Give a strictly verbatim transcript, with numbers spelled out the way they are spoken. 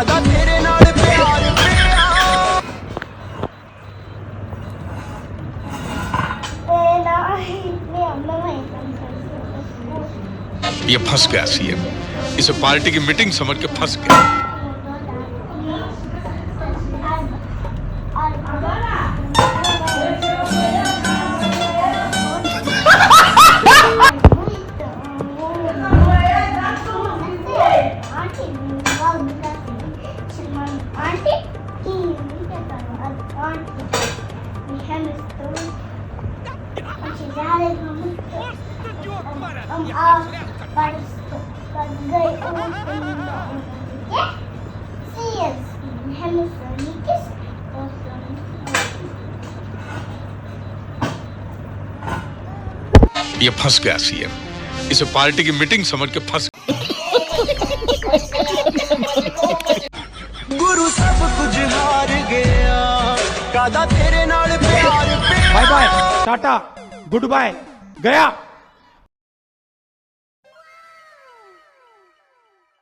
दा तेरे नाल प्यार पिया। ये फंस गया सीएम। इसे पार्टी की मीटिंग समझ के फंस गया। ये फंस गया सीएम। इसे पार्टी की मीटिंग समझ के फंस। गुरु सब कुछ हार गया, कादा तेरे नाल प्यार पिया। Bye bye, tata, goodbye, गया।